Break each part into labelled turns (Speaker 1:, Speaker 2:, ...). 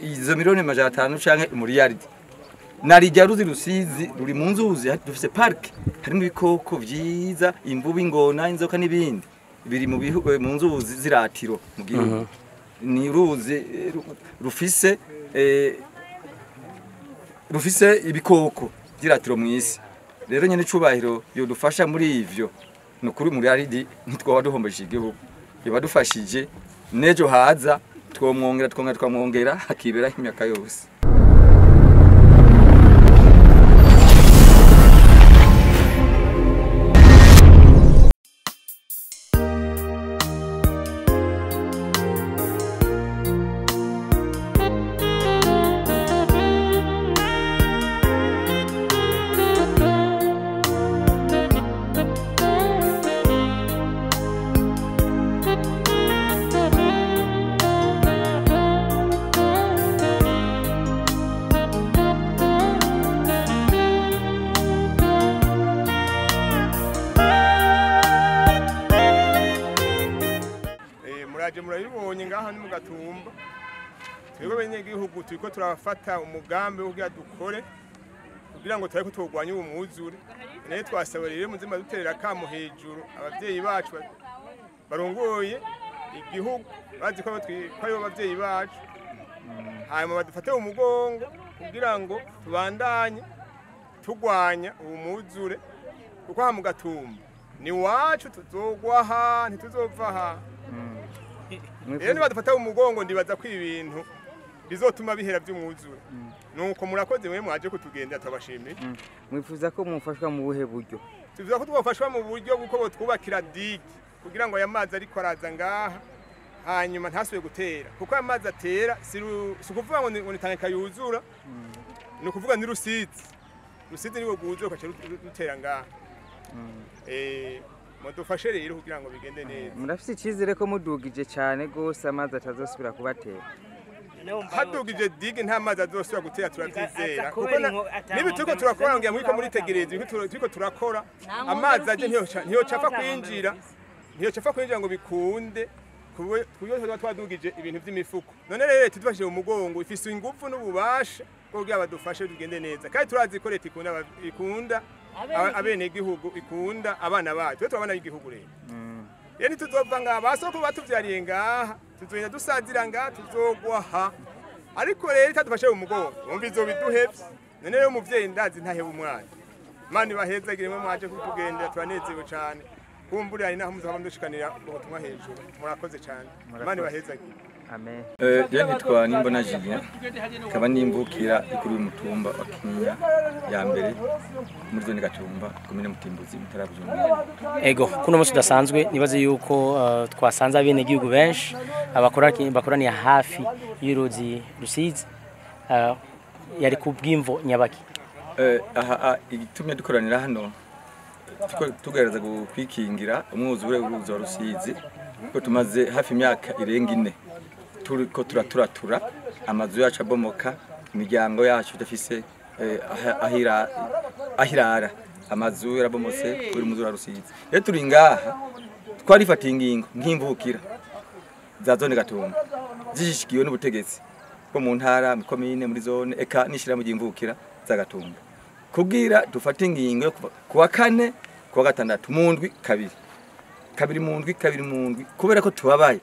Speaker 1: Izo miliyoni 500 canke umuriyaridi narijya ruzi Rusizi ruri mu nzuzi, dufise park harimo ibikoko vyiza, imvubu, ingona, inzoka n'ibindi biri mu bihugu mu nzuzi ziratiro mu gihugu. Ni uruzi rufise rufise ibikoko vyiratiro mu isi. Rero nyene icubahiro yodufasha muri ivyo nukuri umuriyaridi ntitwoba duhombeje igihugu, yobadufashije nejo haza twomwongera twongera twamwongera hakibera imyaka yose.
Speaker 2: Muraje murabibonye ngaha ni mu Gatumba. Twebwe abanyagihugu turiko turafata umugambi wo kugira dukore kugira ngo turabe ko twogwanya uwo mwuzure. Naye twasaba rero muzima duterera kamo hejuru abavyeyi bacu barongoye igihugu bazi ko aribo bavyeyi bacu, hanyuma badufate mu mugongo kugira ngo tubandanye tugwanya uwo mwuzure, kuko aha mu Gatumba ni wacu, tuzogwaha ntituzova aha. Rero nibadufata mu mugongo ndibaza ko ibintu bizotuma bihera by'umwuzure. Nuko murakoze mwe mwaje kutugendera, turabashimiye.
Speaker 3: Mwifuza ko mufashwa mu buhe buryo?
Speaker 2: Tuvuga ko twafashwa mu buryo bw'uko botwubakira digue kugira ngo aya mazi ariko araza ngaha hanyuma ntasubire gutera, kuko aya mazi atera si ukuvuga ngo ni Tanganyika yuzura, ni ukuvuga ni Rusizi. Rusizi niwo rwuzura ugaca rutera ngaha. Mudufashe rero kugira ngo bigende neza.
Speaker 3: Murafise icizere ko mudugije cyane gose amazi atazosubira kubatera?
Speaker 2: Hadugije digue nta mazi azosubira gutera, turavyizera. Kuko nibi turiko turakora ngira muriko muritegereza turiko turakora, amazi aje ntiyocapfa kwinjira, ntiyocapfa kwinjira ngo bikunde kuburyo tuba twadugije ibintu vy'imifuko. None rero leta idufashije mu mugongo, ifise ingufu n'ububasha bwo kugira badufashe tugende neza. Kandi turazi ko leta ikunda abenegihugu, ikunda abana bacu. Twe turabana b'igihugu rero. Rero ntituzova ngaha, basoko batuvyariye ngaha, tuzogenda dusazira ngaha, tuzogwaha. Ariko rero itadufashe mu mugongo, wumva izobiduhevye. None rero umuvyeyi ndazi ntaheba umwana. Imana ibahezagire mwe mwaje kutugendera, turanezerewe cane. Kumbura hari naho muzohava mudushikanira ubutumwa hejuru. Murakoze cane. Imana ibahezagire.
Speaker 3: Amen.
Speaker 1: Je nitwa Nimbona Julien, kaba nimvukira ikuru y'umutumba wa Kinyinya ya mbere muri zone Gatumba, komine Mutimbuzi, mu ntara ya Bujumbura.
Speaker 4: Ego, kuno munsi udasanzwe nibaze yuko twasanze abenegihugu benshi bakoraniye hafi y'uruzi Rusizi, yari kubw'imvo nyabaki.
Speaker 1: Aha igitumye dukoranira hano tugerageza kwikingira umwuzure w'uruzi wa Rusizi, kuko tumaze hafi imyaka irenga ine turiko turaturatura, amazu yacu abomoka, imiryango yacu idafise ahirara, amazu yarabomotse kubera umwuzure wa Rusizi. Rero turi ngaha twarifatiye ingingo nk'imvukira za zone Gatumba zishikiwe n'ubutegetsi bwo mu ntara, mu komine, muri zone, eka n'ishirahamwe ry'imvukira za Gatumba, kugira dufate ingingo yo kuwa kane, kuwa gatandatu, mu ndwi kabiri kabiri, mu ndwi kabiri, mu ndwi, kubera ko tubabaye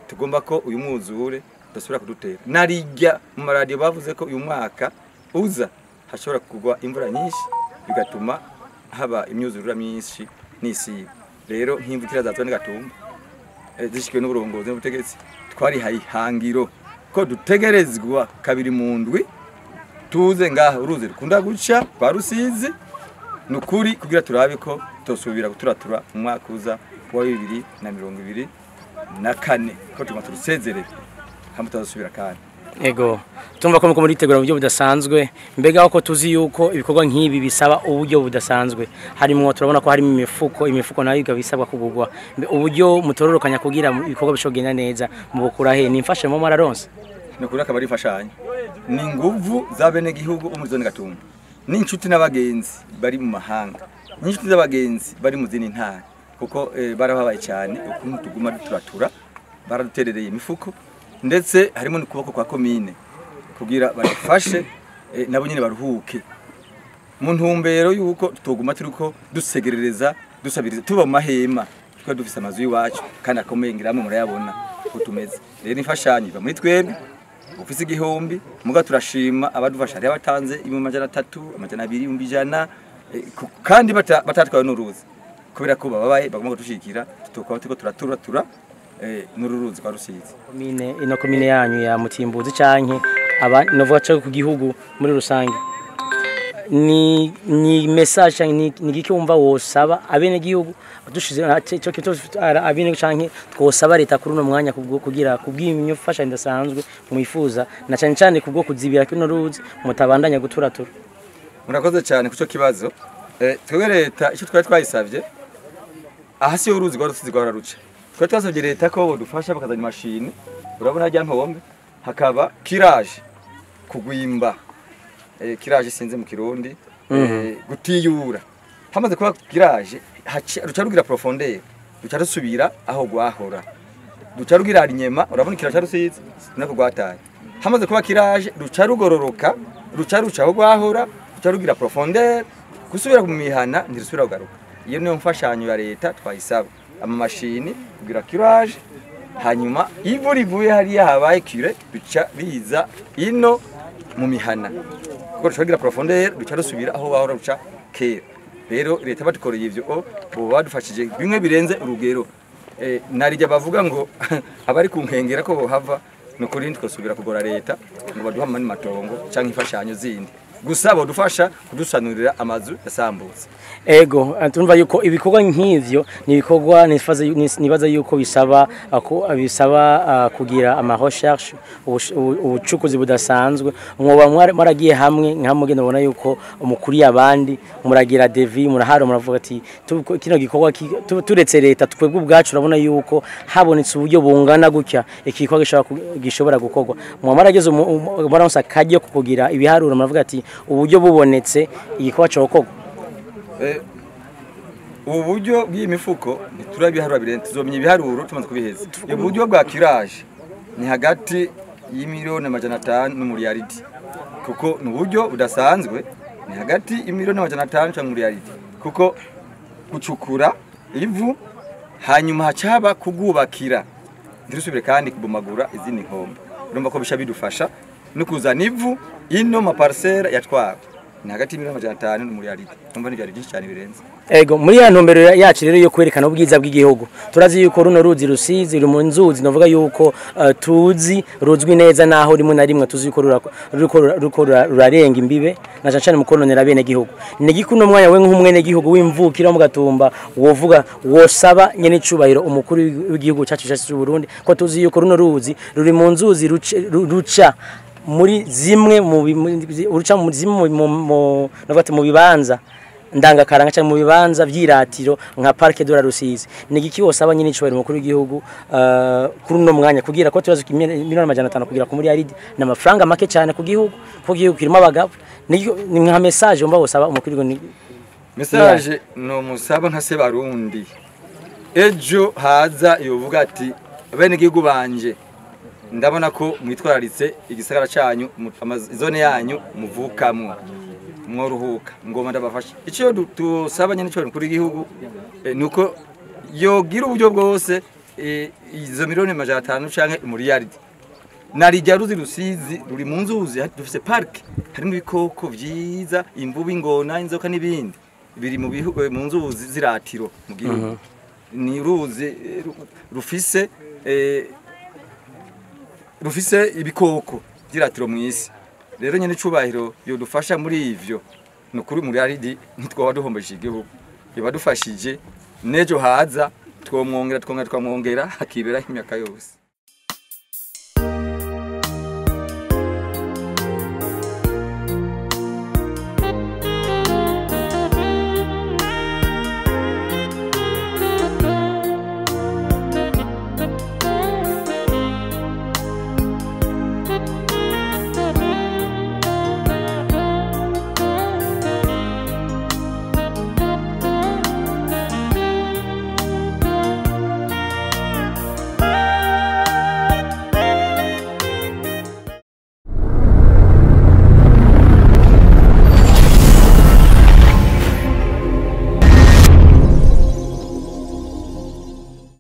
Speaker 1: tugomba ko uyu mwuzure udasubira kudutera. Narijya mu maradiyo bavuze ko uyu mwaka uza hashobora kugwa imvura nyinshi bigatuma haba imyuzurura myinshi n'isibe. Rero nk'imvukira za zone Gatumba zishikiwe n'uburongozi n'ubutegetsi, twarihaye ihangiro ko dutegerezwa kabiri mu ndwi tuze ngaha uruzi rukunda guca rwa Rusizi, nukuri kugira turabe ko tosubira guturatura mu mwaka uza wa 2024, ko tugomba turusezerere hamwe tutazosubira kandi.
Speaker 4: Ego, tumva ko muko muritegura mu buryo budasanzwe. Mbega ko tuzi yuko ibikorwa nk'ibi bisaba uburyo budasanzwe, harimo turabona ko harimo imifuko nayo ikaba isabwa kugurwa. Uburyo mutororokanya kugira ibikorwa bishogenda neza mu bukura he? Ni imfashe mu mararonse?
Speaker 1: Nukuri akaba ari imfashanyo, ni nguvu z'abenegihugu bo muri zone Gatumba, n'inshuti n'abagenzi bari mu mahanga, n'inshuti z'abagenzi bari mu zindi ntara, kuko barababaye cyane ukuntu tuguma duturatura, baraduterereye imifuko, ndetse harimo n'ukuboko kwa komine. kugira badufashe nabo nyene baruhuke mu ntumbero yuko tutoguma turiko dusegerereza dusabiriza tuba mu mahema twari dufise amazu y'iwacu kandi akomeye ngiramwe murayabona uko tumeze. Rero imfashanyo iva muri twebwe ufise 1000 muga turashima abadufasha hari abatanze 300 200 100 kandi batatwawe n'uruzi kubera ko bababaye bagomba kudushikira tutokaba turiko turatura n'uruzi kwa Rusizi.
Speaker 4: Komine ino komine yanyu ya Mutimbuzi canke aba novuga cyo ku gihugu muri rusange ni message ni giki wumva wosaba abene gihugu dushize cyo kito abene canke twosaba leta kuri uno mwanya kugira kubw'imyufasha indasanzwe mwifuza na cyane cyane kubwo kuzibira kino ruzi mutabandanya guturatura.
Speaker 1: Murakoze cyane kuco kibazo. Twebwe leta icyo twari twayisavye aha si uruzi rwa Rusizi rwa ruca. Twari twasavye leta ko bodufasha bakazana imashini urabona rya nkombe hakaba kiraje kugwimba kiraje sinze mu Kirundi gutiyura hamaze kuba kiraje ruca rugira profondeur ruca rusubira aho gwahora ruca rugira inyema urabona kiraje Rusizi nako gwataye hamaze kuba kiraje ruca rugororoka ruca ruca aho gwahora ruca rugira profondeur gusubira mu mihana ntirusubira kugaruka. Iyo niyo mfashanyo ya leta twayisaba ama mashini kugira kiraje hanyuma ivu rivuye hariya habaye kire bica biza ino mu mihana kuko ruca rugira profondeur ruca rusubira aho bahora ruca kera. Rero leta batukoreye ivyo bo badufashije bimwe birenze urugero narijya bavuga ngo abari ku nkengera ko bohava no kuri twosubira kugora leta ngo baduha amani matongo canke imfashanyo zindi gusa bodufasha kudusanurira amazu yasambutse.
Speaker 4: Ego tumva yuko ibikorwa nk'ivyo ni ibikorwa nibaza yuko bisaba bisaba kugira ama recherche ubucukuzi budasanzwe mwoba mwaragiye hamwe nka mugenda ubona yuko umukuri abandi muragira devis muraharo muravuga ati kino gikorwa turetse leta twebwe ubwacu urabona yuko habonetse uburyo bungana gutya ikikorwa gishobora gukorwa mwa marageze muronsa kajye kukugira ibiharuro muravuga ati uburyo bubonetse igikorwa cyokorwa.
Speaker 1: Ubu buryo bw'imifuko ntiturabiharura birenze tuzomenya ibiharuro tumaze kubiheza. Uburyo bwa kiraje ni hagati y'500,000,000 n'umuriyaridi kuko ni uburyo budasanzwe ni hagati y'500,000,000 cyangwa umuriyaridi kuko gucukura ivu hanyuma hacaba kugubakira ntirusubire kandi kubomagura izindi nkombe. Urumva ko bisha bidufasha no kuzana ivu ino ma parcelle yatwawe ni hagati y'500,000,000 n'umuriyaridi. Urumva ni byari byinshi cyane birenze.
Speaker 4: Ego muri ya ntumbero yacu rero yo kwerekana ubwiza bw'igihugu turazi yuko runo ruzi Rusizi ruri mu nzuzi novuga yuko tuzi ruzwi neza naho rimwe na rimwe tuzi yuko ruriko rurarenga imbibe na cyane cyane mu kononera bene gihugu. Ni gikuno mwanya we nk'umwene gihugu w'imvukira mu Gatumba wovuga wosaba nyene icubahiro umukuru w'igihugu cyacu cy'u Burundi ko tuzi yuko runo ruzi ruri mu nzuzi ruca muri zimwe mu uruca mu zimwe mu mu bibanza ndangakaranga cyangwa mu bibanza by'iratiro nka Parc de la Rusizi. Ni giki wosaba nyine icubahiro umukuru w'igihugu kuri uno mwanya kugira ko turazi 500,000,000 kugira ku miliyaridi na amafaranga make cyane ku gihugu ko gihugu kirimo abagabo ni nka message umva wosaba umukuru w'igihugu?
Speaker 1: Message no musaba nka se barundi ejo haza yovuga ati bene gihugu banje ndabona ko mwitwararitse igisagara cyanyu zone yanyu muvukamwo mworuhuka ngoma ndabafasha. Icyo tusaba nyene cyo kuri gihugu nuko yogira uburyo bwose izo 500,000,000 canke umuriyaridi narijya ruzi Rusizi ruri mu nzuzi dufise park harimo ibikoko vyiza imvubu ingona inzoka n'ibindi biri mu bihugu mu nzuzi ziratiro mu gihugu. Ni ruzi rufise rufise ibikoko vyiratiro mw'isi. Rero nyene icubahiro yodufasha muri ivyo nukuri muri aridi ntitwoba duhombeje igihugu yobadufashije nejo haza twomwongera twongera twamwongera hakibera imyaka yose.